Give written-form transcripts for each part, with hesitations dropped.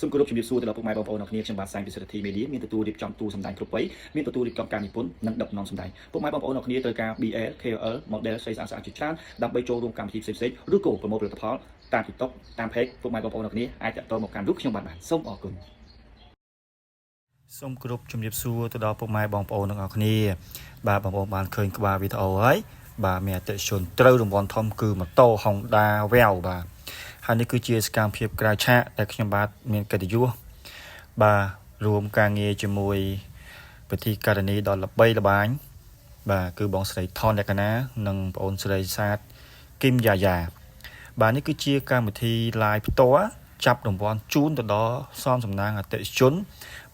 សូមគោរពជំរាបសួរទៅដល់ពុកម៉ែបងប្អូនអរគ្នាខ្ញុំបាទសែងពិសិដ្ឋធីមេឌាមានទទួលរៀបចំទូសម្ដែងគ្រប់វ័យមានទទួលរៀបចំការនិពន្ធនិងដឹកនាំសម្ដែងពុកម៉ែបងប្អូនអរគ្នាត្រូវការ BL KOL model ស្រីស្អាតស្អាតជាច្រើនដើម្បីចូលរួមកម្មវិធីផ្សេងៗឬក៏ប្រមូលផលិតផលតាម TikTok តាម Page ពុកម៉ែបងប្អូនអរគ្នាអាចតាក់ទងមកកាន់រូបខ្ញុំបាទបានសូមអរគុណ សូមគោរពជំរាបសួរទៅដល់ពុកម៉ែបងប្អូនទាំងអស់គ្នាបាទបងប្អូនបានឃើញក្បាលវីដេអូហើយបាទមានអតិថិជនត្រូវរង្វាន់ធំគឺម៉ូតូ Honda Wave បាទហើយនេះគឺជាសកម្មភាពក្រៅឆាកដែលខ្ញុំបាទមានកិត្តិយសបាទរួមការងារជាមួយពិធីការនីដ៏ល្បីល្បាញបាទគឺបងស្រីថនលក្ខណានិងប្អូនស្រីសាទគឹមយ៉ាយ៉ាបាទនេះគឺជាកម្មវិធី live ផ្ទាល់ចាប់រង្វាន់ជូនទៅដល់សមសំណាងអតិថិជន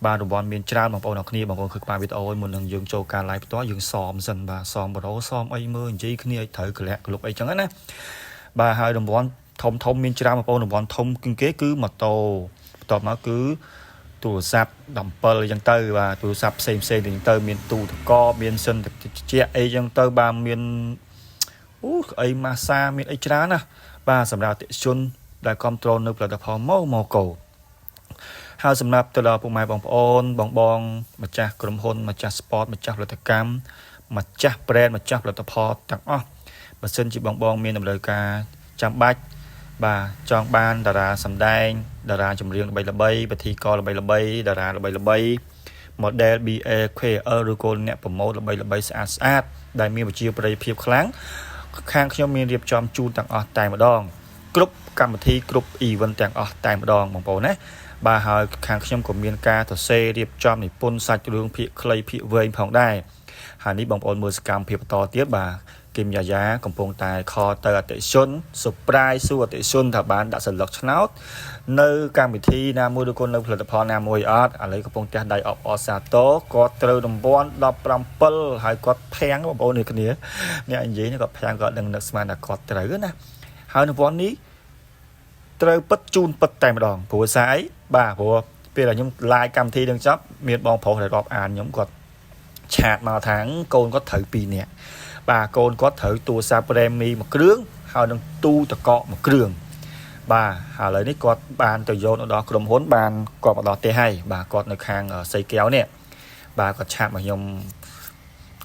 បាទរង្វាន់មានច្រើនបងប្អូនអរគ្នាបងប្អូនឃើញក្បាលវីដេអូមុននឹងយើងចូលការ live ផ្ទាល់យើងសមសិនបាទសមប្រូសមអីមើលនិយាយគ្នាឲ្យត្រូវកលៈក្លុកអីចឹងណាបាទហើយរង្វាន់ធំធំមានច្រើនបងប្អូនរង្វាន់ធំជាងគេគឺម៉ូតូបន្ទាប់មកគឺទូរស័ព្ទ17អីចឹងទៅបាទទូរស័ព្ទផ្សេងផ្សេងទៅមានទូទឹកកកមានសិនតិចអីចឹងទៅបាទមានអូអីម៉ាសាមានអីច្រើនណាបាទសម្រាប់អតិថិជនដែលគ្រប់គ្រងនៅផលិតផលម៉ូម៉ូកូ ហើយសម្រាប់ទៅដល់ពុកម៉ែបងប្អូនបងបងម្ចាស់ក្រុមហ៊ុនម្ចាស់ sport ម្ចាស់ផលិតកម្មម្ចាស់ brand ម្ចាស់ផលិតផលទាំងអស់បើសិនជាបងបងមានតម្រូវការចាំបាច់បាទចង់បានតារាសម្ដែងតារាចម្រៀងល្បីៗពិធីករល្បីៗតារាល្បីៗ model BL KOL ឬក៏អ្នក promote ល្បីៗស្អាតស្អាតដែលមានវិជ្ជាប្រិយភាពខ្លាំងខាងខ្ញុំមានរៀបចំជូនទាំងអស់តែម្ដងគ្រប់កម្មវិធីគ្រប់ event ទាំងអស់តែម្ដងបងប្អូនណាបាទហើយខាងខ្ញុំក៏មានការសរសេររៀបចំនិពន្ធសាច់រឿងភាគខ្លីភាគវែងផងដែរហើយនេះបងប្អូនមើលសកម្មភាពបន្តទៀតបាទគឹមយ៉ាយ៉ាកំពុងតែ call ទៅអតិថិជន surprise សួរអតិថិជនថាបានដាក់សន្លឹកឆ្នោតនៅកម្មវិធីណាមួយឬក៏នៅផលិតផលណាមួយអត់ឥឡូវកំពុងទះដៃអបអរសាទរគាត់ត្រូវរង្វាន់17ហើយគាត់ភាំងបងប្អូននេះគ្នាអ្នកនិយាយនេះគាត់ភាំងគាត់ដឹងនឹកស្មានថាគាត់ត្រូវណាហើយរង្វាន់នេះត្រូវពិតជូនពិតតែម្ដងព្រោះសារអីបាទព្រោះពេលដែលខ្ញុំ live កម្មវិធីនឹងចប់មានបងប្រុសដែលរាប់អានខ្ញុំគាត់ chat មកថាកូនគាត់ត្រូវ2នាក់បាទកូនគាត់ត្រូវទូរស័ព្ទ Redmi មួយគ្រឿងហើយនឹងទូទឹកកកមួយគ្រឿងបាទហើយឥឡូវនេះគាត់បានទៅយកនៅដល់ក្រុមហ៊ុនបានគាត់មកដល់ផ្ទះហើយបាទគាត់នៅខាងសីកែវនេះបាទគាត់ chat មកខ្ញុំ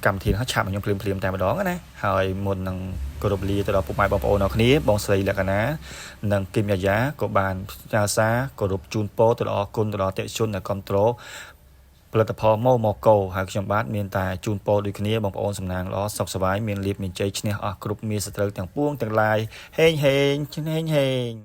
កម្មវិធីហ្នឹង chat មកខ្ញុំភ្លាមភ្លាមតែម្ដងណាហើយមុននឹងគោរពលាទៅដល់ពុកម៉ែបងប្អូនអរគ្នាបងស្រីលក្ខណានិងគឹមយ៉ាយ៉ាក៏បានផ្ញើសារគោរពជូនពរទៅដល់អរគុណទៅដល់អតិថិជនដែលគ្រប់គ្រងផលិតផលម៉ូម៉ូកូហើយខ្ញុំបាទមានតែជូនពរដូចគ្នាបងប្អូនសំណាងល្អសុខសប្បាយមានលៀបមានជ័យឈ្នះអស់គ្រប់មានសត្រូវទាំងពួងទាំងឡាយហេងហេងហេងហេង។